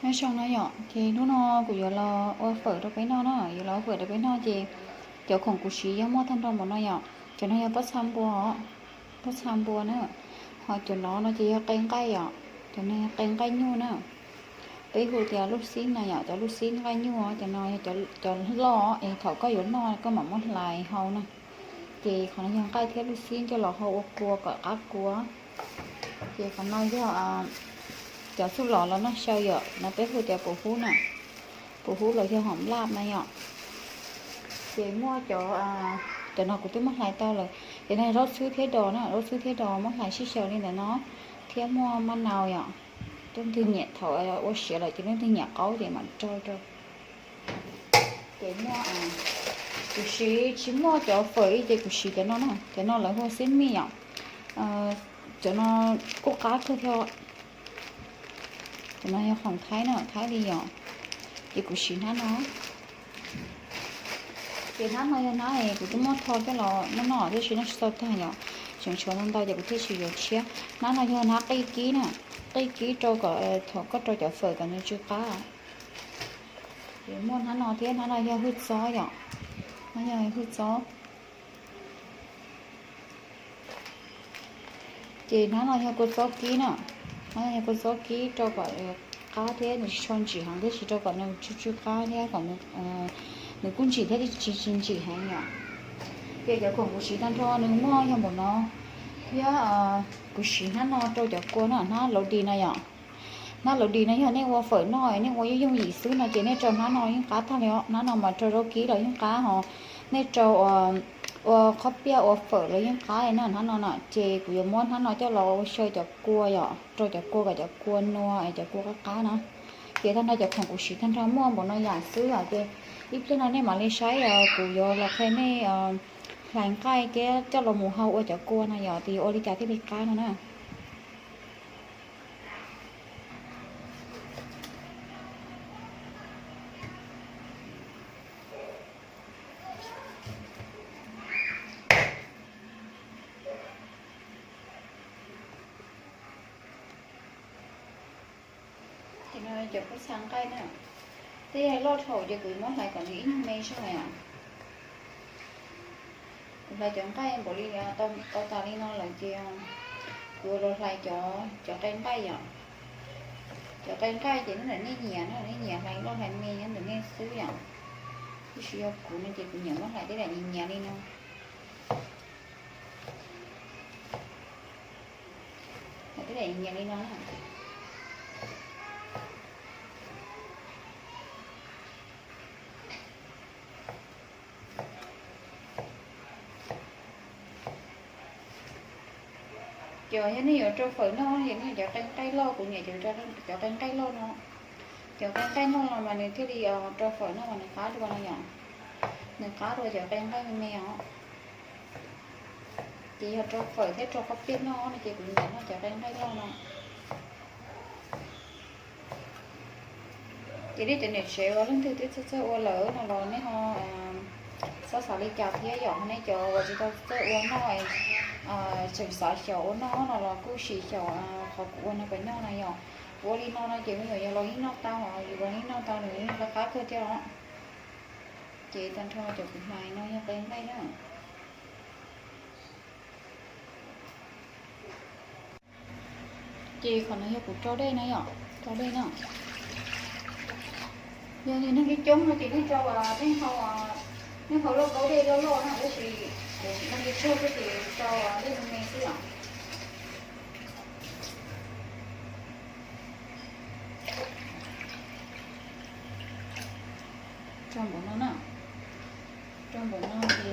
Nyob zoo na yom, ces hnub no kuv yuav los ua fawm rau peb noj na, yuav los ua fawm rau peb noj ces cov khoom kuv siv yog muaj tag nrho npaum no yom. Cov no yog pob txha npua, pob txha npua na, ho cov no no ces yog qe nqaij yom, cov no yog qe nqaij nyuj na. Peb hu tias lub xib na yom, cov lub xib nqaij nyuj, cov no yog cov loj es thaum koj yuav noj koj mam muab hlais hau na. Ces qhov no yog nqaij thiab lub xib coj los hau ua kua kom qab kua. Ces qhov no yog cov txuj lom los noj xyaw yom, no peb hu tias pum hub na, pum hub los yog hom laj na yom. Ces muaj cov, cov no kuv twb muab hlais tau lawm. Ces no zaub txhwb thiab dos na, zaub txhwb thiab dos muab hlais sib xyaw li ntawm no, thiab muaj maj nau yom. Leej twg nyiam, thaum ua siav lawm ces leej twg nyiam qaub ces mam rau rau. Ces muaj, kuv siv tsis muaj cov fawm li ces kuv siv cov no na, cov no lawv hu xib mij yom. Cov no kuj qab kawg thiab. Cov no yog khoom Thaib na, Thaib li yom. Ces kuv siv hnab no. Ces hnab no yog hnab kuv twb muab tho coj los noj noj tab sis noj tsis tau tag yom, tseem tshuav ntau ntau ces kuv thiaj tsis yuav tshiab. Hnab no yog hnab qij kib na, qij kib rau kom thaum koj rau cov fawm kom nws tsw qab. Ces muaj hnab no thiab, hnab no yog hwj txob yom, no yog hwj txob. Ces hnab no yog kua txob kib na, hnab no yog kua txob kib rau kom qab thiab nws tsis tshua ntsim heev tab sis rau kom nws tsw tsw qab thiab kom nws kuj ntsim thiab tsis tsis ntsim heev yom. Ces cov khoom kuv siv tag nrho nws muaj yog npaum no thiab. Kuv siv hnab no rau cov kua na, hnab laus dis no yom. Hnab laus dis no yog nej ua fawm noj, nej ua yooj yooj yim xwb no ces nej rau hnab no yeej qab tag li os. Hnab no mas rau zaub kib los yeej qab ho, nej rau ua qhob piaj ua fawm los yeej qab li na hnab no na. Ces kuv yuav muab hnab no coj los ua xyaw cov kua yom, rau cov kua kom cov kua nua es cov kua qab qab na. Ces tag nrho cov khoom kuv siv tag nrho muaj npaum no yam xwb os. Ces ib pliag no nej mam li saib kuv yuav los qhia nej hlais nqaij thiab coj los mus hau ua cov kua no yom, tias yuav ua li cas thiaj li qab no na. Ces no cov pob txha nqaij na, tej loj dhau ces kuv muab hlais kom nws ib nyuag me zog os. Kuv hlais cov nqaij npaum li tau tas li no lawm ces kuv los hlais cov, cov qe nqaij yom. Cov qe nqaij ces nyob ntawm nej nyiam na, nej nyiam hlais loj hlais me nyob ntawm nej xwb yom. Tab sis yog kuv no ces kuv nyiam muab hlais tej daim nyias nyias li no. Hlais tej daim nyias nyias li no na. Ces yog nej yuav rau fawm noj ces nej cov qe nqaij loj, kuv nyiam cov, cov qe nqaij loj no. Cov qe nqaij loj no mas nws thiaj li rau fawm noj mas nws qab dua no yom. Nws qab dua cov qe nqaij me me os. Ces yog rau fawm thiab rau qhob piaj noj no ces kuv nyiam noj cov qe nqaij loj no. Ces nej cov niam tsev uas leej twg twb txawj txawj ua lawm no los nej ho txhob xav li cas thiab yom, nej cov uas tsis tau txawj ua noj, tseem xav xyaum ua noj no los kuj sim xyaum qhov kuv ua no kom noj na yom. Kuv ua li no no ces me nyuam yaus los yeej noj tau, yus los yeej noj tau, nws yeej qab qab kawg thiab os. Ces tag nrho cov kuv hlais no yog qe nqaij na. Ces qhov no yog kuv rau dej na yom, rau dej na. Yog nej neeg coob coob no ces nej rau, nej hau, nej hau lauj kaub dej loj loj na, tab sis kuv neeg tsawg xwb ces rau dej me me xwb yom. Rau npaum no na, rau npaum no ces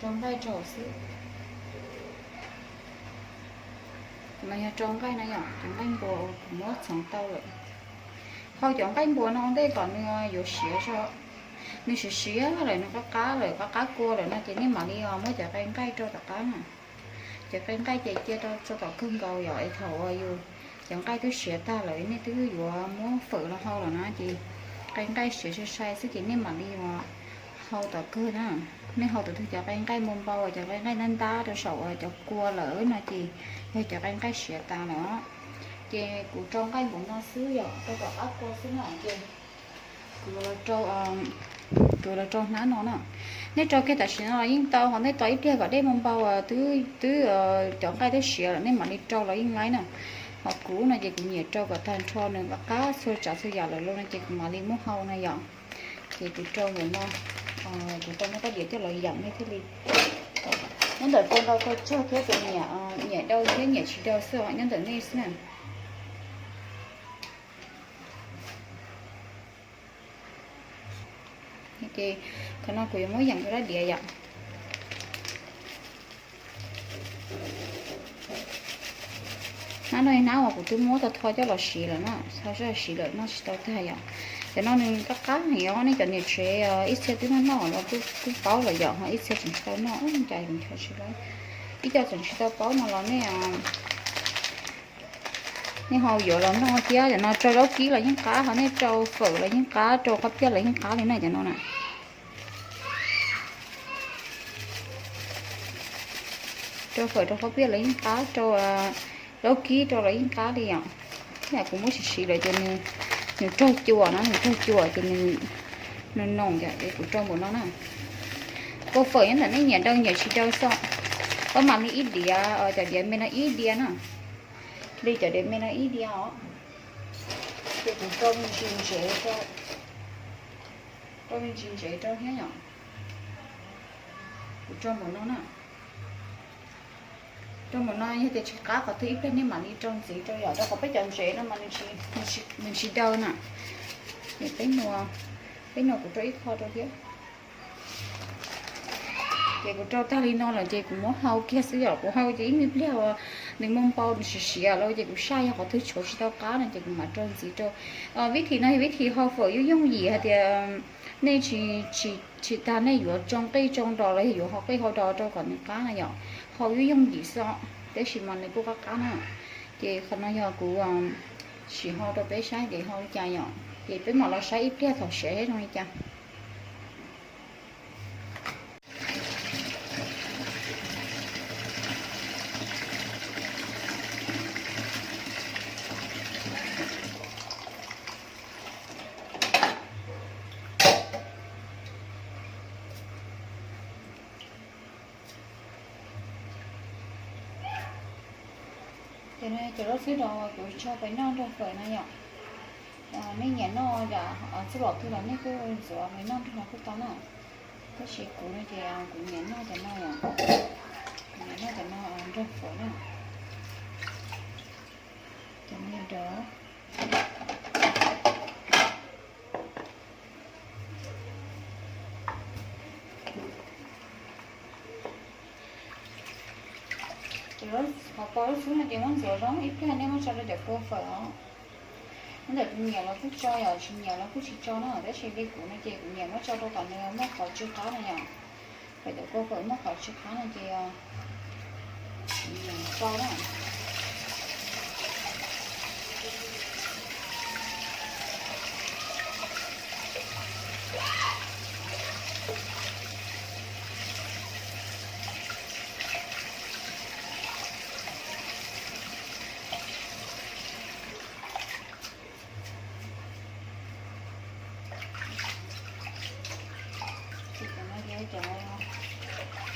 rau nqaij rau xwb. Mas yog rau nqaij na yom, cov nqaij npua uas kuv muab txhoov tau lawm. Hau cov nqaij npua no ua ntej kom nws yuav siav zog, nws siav siav lawm nws qab qab lawm, qab qab kua lawm no ces nej mam li muab cov qe nqaij rau tom qab na. Cov qe nqaij ces cia rau txog tom kawg nkaus yom, es thaum uas yus cov nqaij twb siav tag lawm nej twb yuav muab fawm los hau lawm na ces qe nqaij siav sai sai xwb ces nej mam li ua Hau tom kawg na, nej hau tus twg cov qe nqaij npau npau, cov qe nqaij ntab ntab rau saum cov kua lawm no ces yog cov qe nqaij siav tas lawm os. Ces kuv rau nqaij npaum no xwb yom, rau kom qab kua xwb na ces kuv los rau, kuv los rau hnab no na. Nej rau kiag tam sim no los yeej tau, ho nej tos ib pliag kom dej npau npau twb, twb cov nqaij twb siav lawm nej mam li rau los yeej laib na. Ho kuv no ces kuv nyiam rau kom tag nrho nws qab qab txhua tsav txhua yam lawm lauj no ces kuv mam li muab hau na yom. Ces kuv rau npaum no, kuv rau muab rab diav coj los yam nej thiaj li. Nyob ntawm rau ntau rau tsawg thiab tus nyiam, nyiam dau thiab nyiam tsis dau xwb os, nyob ntawm nej xwb na. Ces qhov no kuv yuav muab yam rau rab diav yom. Hnab no hnab uas kuv twb muab tau tho coj los siv lawm na, tho coj los siv lawm noj tsis tau tag yom. Cov no nws qab qab heev os, nej cov niam tsev ib txhia twb noj noj los kuj paub lawm yom, ho ib txhia tseem tsis tau noj, cas kuv ncho tsis laib. Ib co tseem tsis tau paub no los nej, nej ho yuav los noj thiab. Cov no rau zaub kib los yeej qab, ho nej rau fawm los yeej qab, rau qhob piaj los yeej qab li na cov no na. Rau fawm rau qhob piaj los yeej qab, rau zaub kib rau los yeej qab li yom. Yam kuv muab siv siv lawm ces nws raug cua na, nws raug cua ces nws noos yom, ces kuv rau npaum no na. Kua fawm nyob ntawm nej nyiam dau nyiam tsis dau xwb. Pab mam li ib diav, cov diav me no ib diav na, li cov diav me no ib diav os. Ces kuv rau me ntsis ntsev rau, rau me ntsis ntsev rau thiab yom. Kuv rau npaum no na. Rau npaum no yog tias tsis qab qhov twg ib pliag nej mam li rau ntxiv rau yom, rau qhov peb cov ntsev no mas nws tsis dau na. Peb nua, peb nua kuv rau ib qho rau thiab. Ces kuv rau tag li no lawm ces kuv muab hau kiag xwb yom, kuv hau ces ib me pliag uas nws mus npau nws siav siav lawm ces kuv saib yog qhov twg tshuav tsis tau qab no ces kuv mam rau ntxiv rau. Vib thim no yog vib thim hau fawm yooj yooj yim hais tias nej tsis, tsis tas nej yuav tsoo qij tsoo dos los yog yuav hau qij hau dos rau kom nws qab na yom, hau yooj yooj yim xwb, tab sis mas nws kuj qab qab na. Ces qhov no yog kuv sim hau rau peb saib ces hau li cas yom, ces peb mam los saib ib pliag thaum siav seb zoo li cas. Ces no cov zaub xwb rau kuv tso pem noj nrog fawm na yom. Nej nyiam noj yam txuj lom twg los nej kuj ntxuav pem noj nrog los kuj tau na. Tab sis kuv no ces kuv nyiam noj cov no yom, kuv nyiam noj cov no nrog fawm na. Cov no yog rau Ces qhov pau lub xub no ces muab ntxuav zoo ib pliag nej muab tso rau cov kua fawm os. Nyob ntawm tus nyiam los kuj tso, yog tsis nyiam los kuj tsis tso na, tab sis li kuv no ces kuv nyiam muab tso rau kom nws muaj qhov tsw qab no yom. Kom cov kua fawm muaj qhov tsw qab no ces kuv nyiam tso na. Ces cov no yog cov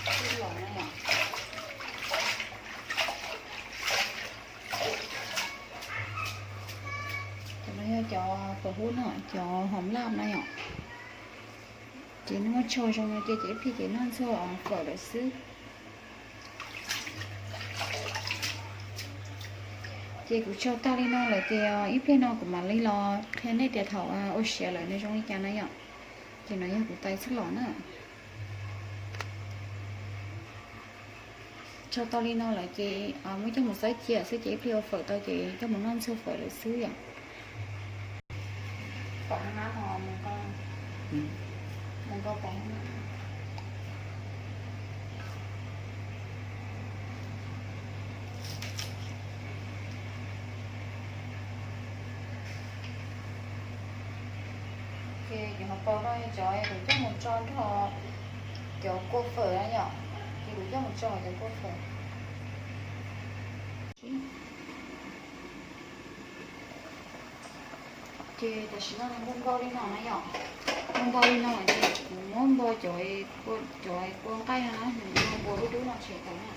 txuj lom na yom. Cov no yog cov pos hub no, cov hom laj na yom. Ces nws muaj tsho zoo no ces, ces ib pliag ces noj ntxuag fawm lawm xwb. Ces kuv tso tag li no lawm ces ib pliag no kuv mam li los qhia nej tias thaum ua siav lawm nws zoo li cas na yom. Ces no yog kuv tais txuj lom na. Tso tau li no lawm ces muab coj mus xawb cia xwb ces ib pliag ua fawm tau ces coj mus noj ntxuag fawm lawm xwb yom. Pom hauv no, mus nkaus pom hauv no. Ces Cov hauv paus no yog cov kuv coj mus tso nrog cov kua fawm na yom, ces kuv coj mus tso cov kua fawm. Ces tam sim no nws npau npau li no na yom, npau npau li no ces kuv muab npau cov, cov kua nqaij no na, nws npau npau dub dub no tshem tawm na.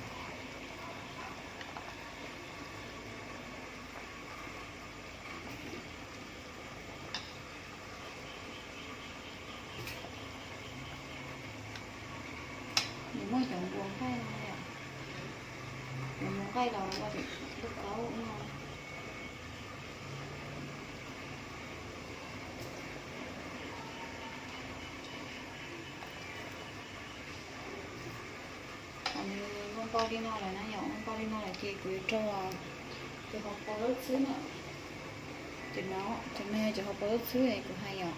Nws muaj cov npua nqaij no, cov npua nqaij los ua lub kaub no. Nws npau npau li no lawm na yom, npau npau li no lawm ces kuv yuav rau cov hauv paus zaub txhwb na. Cov no, cov no yog cov hauv paus zaub txhwb kuv hais yom,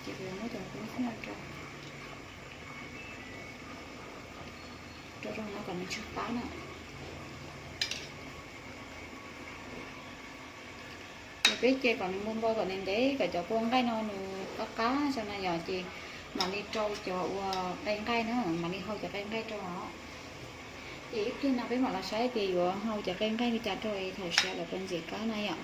ces kuv yuav muab cov hauv paus zaub txhwb no rau, rau rau no kom nws tsw qab na. Ces peb cia kom nws npau npau kom ntev ntev kom cov kua nqaij no nws qab qab xwb na yom, ces mam li rau cov uas qe nqaij na, mam li hau cov qe nqaij rau os. Ces ib pliag no peb mam los saib tias yuav hau cov qe nqaij li cas rau thaum siav lawm puas ntxim qab na yom.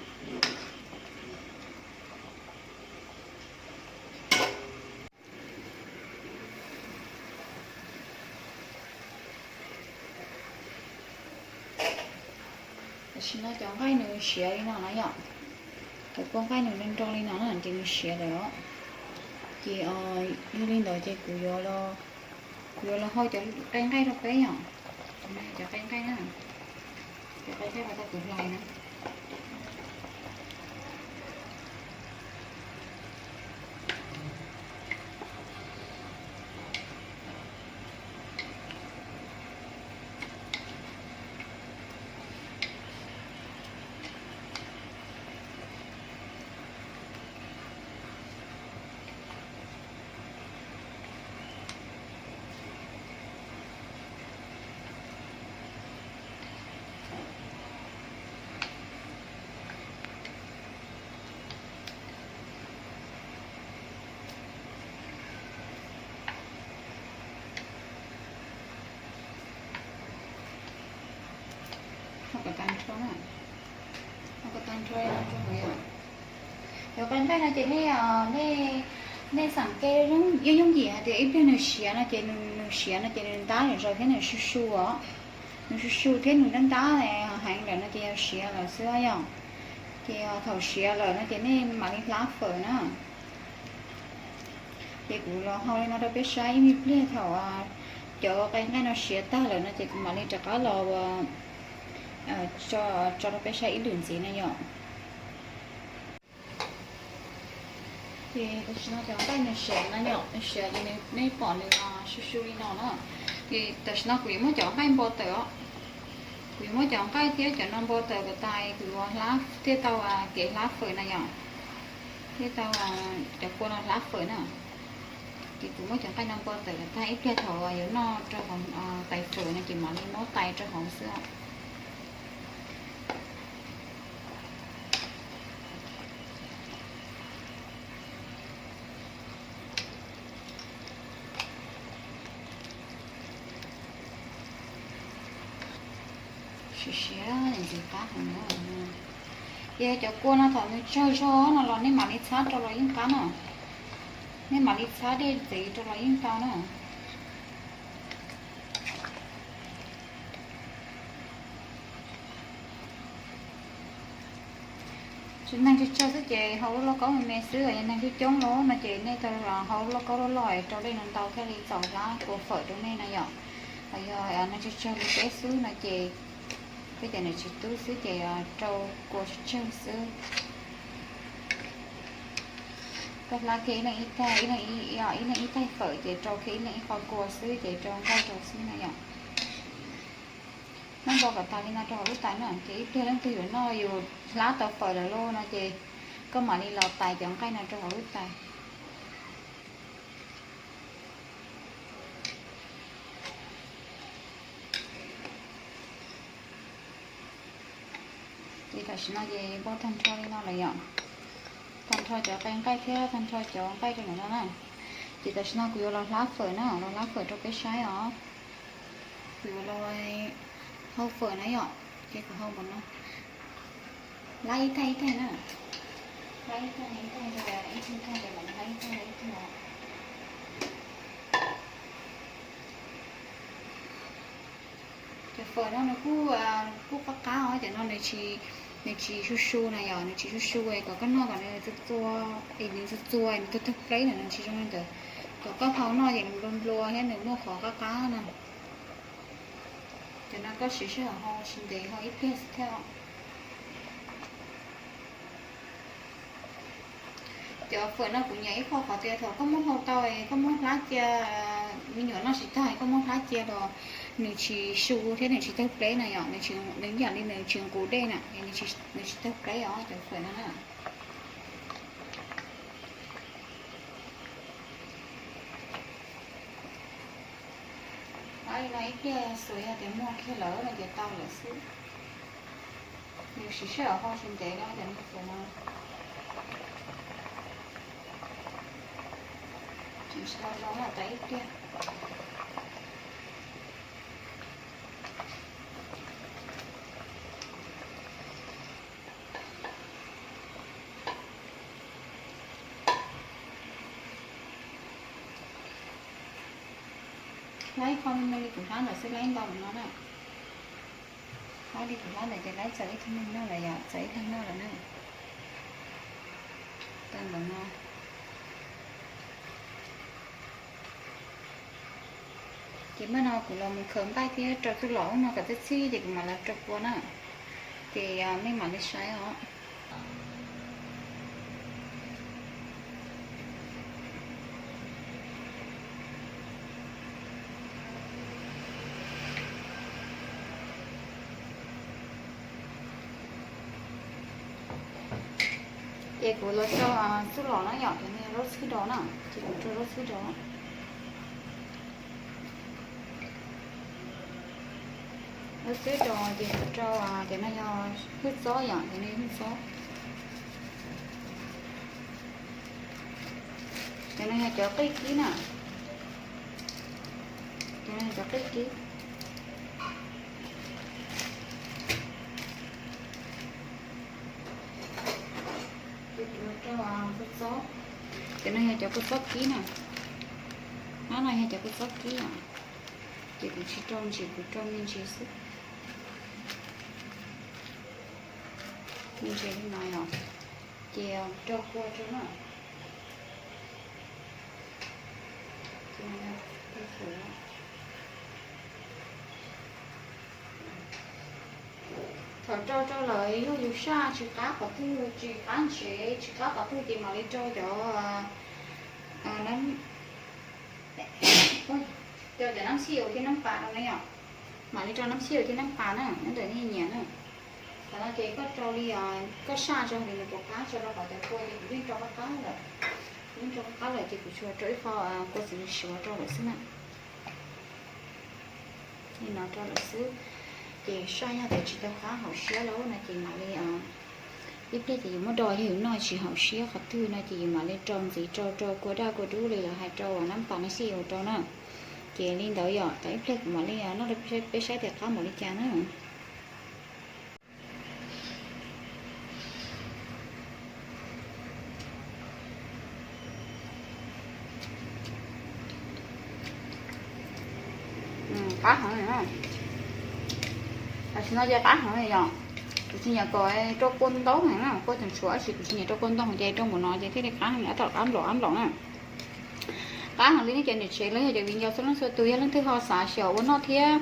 Tam sim no cov nqaij nws siav li no na yom, cov kua nqaij nws nroo nroo li no na ces nws siav lawm os. Ces yog li ntawd ces kuv, kuv yuav los hau cov qe nqaij rau peb yom. Cov no cov qe nqaij na, cov qe nqaij uas tau kuv hlais na. Hau kom tag nrho na, hau kom tag nrho li no rau kuv yom. Cov qe nqaij no ces nej, nej xav ke yooj yooj yim hais tias ib pliag nws siav no ces, nws siav no ces nws ntab zom zaws thiab nws su su os. Nws su su thiab nws ntab ntab heev lawm no ces yog siav lawm xwb yom. Ces thaum siav lawm no ces nej mam li hlab fawm na. Ces kuv los hau li no rau peb saib ib me pliag, thaum cov qe nqaij no siav tag lawm no ces kuv mam li rov qab los ua, tso rau peb saib ib lwm ntxiv na yom. Ces tam sim no cov nqaij nws siav no yom, nws siav ces nej pom nws su su li no na. Ces tam sim no kuv yuav muab cov nqaij npau tawm os. Kuv yuav muab cov nqaij thiab cov no npau tawm kom tas kuv yuav thiaj tau kev hlab fawm na yom. Thiaj tau cov kua no hlab fawm na. Ces kuv muab cov nqaij no npau tawm kom tag, ib pliag thaum yuav noj rau hauv tais fawm no ces mam li muab tais rau hauv xwb. Siav siav ntxiv qab heev na. Ces cov kua no thaum nws tsawg zog no los nej mam li txhab rau los yeej qab na. Nej mam li txhab dej ntxiv rau los yeej tau na. Neeg tsawg tsawg xwb ces hau lub lauj kaub me me xwb, yog neeg coob coob lawm no ces nej tau hau lub lauj kaub loj loj rau dej ntau thiaj li txaus hlab kua fawm rau nej na yom. Hos yog neeg tsawg tsawg li peb xwb no ces peb cov niam txiv tub xwb ces rau kua tsawg tsawg xwb. Koj hlab kiag ib leeg ib taig, ib leeg ib, ib leeg ib taig fawm ces rau kiag ib leeg ib qho kua xwb ces rau nqaij rau xwb na yom. Muab npau kom tas li no rau hauv lub tais na, ces ib pliag leej twg yuav noj yus hlab tau fawm lawm lauj no ces koj mam li los tais cov nqaij no rau hauv lub tais. Ces tam sim no ces npau tag nrho li no lawm yom. Tag nrho cov qe nqaij thiab tag nrho cov nqaij rau ntawm no na. Ces tam sim no kuv yuav los hlab fawm na, los hlab fawm rau peb saib os. Kuv yuav los hau fawm na yom, ces kuv hau npaum no. Hlab ib tag ib tag na. Hlab ib tag ib tag, ib tag ib tag, hlab ib tag ib tag. Cov fawm no nws kuj, kuj qab qab os, cov no nws tsis, nws tsis su su na yom, nws tsis su su kom koj noj kom nws txua txua, es nws txua txua nws tawg tawg pleb na, nws tsis zoo li ntawd. Kom koj hau noj ces nws nplua nplua thiab nws muaj qhov qab qab na. Cov no koj siv sij hawm hau tsis ntev, hau ib pliag xwb thiab. Cov fawm no kuv nyiam ib qho qhov tias thaum koj muab hau tau es koj muab hlab cia, me nyuam noj tsis tag es koj muab hlab cia los nws tsis su thiab nws tsis tawg pleb na yom, nws ib yam li nws tsis nqus dej na, nws tsis tawg pleb os cov fawm no na. Hlab li no ib pliag xwb, yog tias muag kiag lawm no ces tau lawm xwb. Nws siv sij hawm hau tsis ntev no cov no xwb no. Tsis tau zoo no, tau ib pliag. Hlab ib qho me me li kuv hlab ntawd xwb, hlab ib ntau no na. Hlab li kuv hlab ntawd ces hlab txaus ib tug neeg noj lawm yom, txaus ib leeg noj lawm na. Tau ntawm no. Ces mam no kuv los mus khaws nqaij thiab rau txuj lom ub no kom txhij txhij ces kuv mam los rau kua na. Ces mej mam li saib os. Ces kuv los rau txuj lom na yom, ces nws rau txhwb dos na, ces kuv rau rau txhwb dos. Rau txhwb dos ces kuv rau, cov no yog hwj txob yom, cov no yog hwj txob. Cov no yog cov qij kib na. Cov no yog cov qij kib. Ces kuv rau kua txob. Cov no yog cov kua txob kib na. Nab no yog cov kua txob kib os. Ces kuv tsis rau ntsis, kuv rau me ntsis xwb. Me ntsis li no yom. Ces rau kua rau na. Thaum rau rau lawm yog yus saj tsis qab qhov twg, tsis qab ntsev, tsis qab qhov twg ces mam li rau cov, rau cov nab xyuas thiab nab pas rau na yom. Mam li rau nab xyuas thiab nab pas na, nyob ntawm nej nyiam na. Thaum no ces koj rau li, koj saj tso li nws puas qab tso rau qhov cov kua ces kuv yeej rau qab qab lawm. Kuv yeej rau qab qab lawm ces kuv tsuas rau ib qho kua txiv suav rau lawm xwb na. Li no rau lawm xwb. Ces saj yog tias tsis tau qab haum siab lawm no ces mam li, ib pliag ces yus muab do yog yus noj tsis haum siab qhov twg no ces yus mam li rau ntxiv rau rau kua daj kua dub li lawv hais rau nab pas nab xyuas rau na. Ces li ntawd yom, tau ib pliag kuv mam li noj rau peb saib tias qab npaum li cas na. Qab heev. Tam sim no ces qab heev yom. Kuv tsis nyiam kom rau kua ntau heev na, kua tseem tshuav tab sis kuv tsis nyiam rau kua ntau heev ces rau npaum no ces thiaj li qab heev, tab tom qab nplaum qab nplaum na. Qab heev li nej cov niam tsev los yog cov viv ncaus txhua leej txhua tus, yog leej twg ho xav xyaum ua noj thiab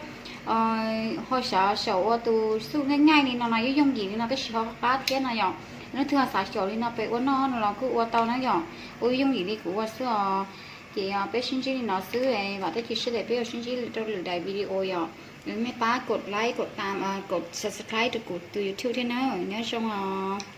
ho xav xyaum ua tus xuj nyaij nyaij li no no, yooj yooj yim li no tab sis ho qab thiab no yom. Leej twg ho xav xyaum li no pem ua noj no los kuj ua tau na yom, ua yooj yim li kuv ua xwb os. Ces peb sib ntsib li no xwb, vam thiab cia siab tias peb yuav sib ntsib rau lwm daim video yom. Mej pab kov like, kov tam, kov subscribe rau kuv tus YouTube thiab na, nyob zoo os.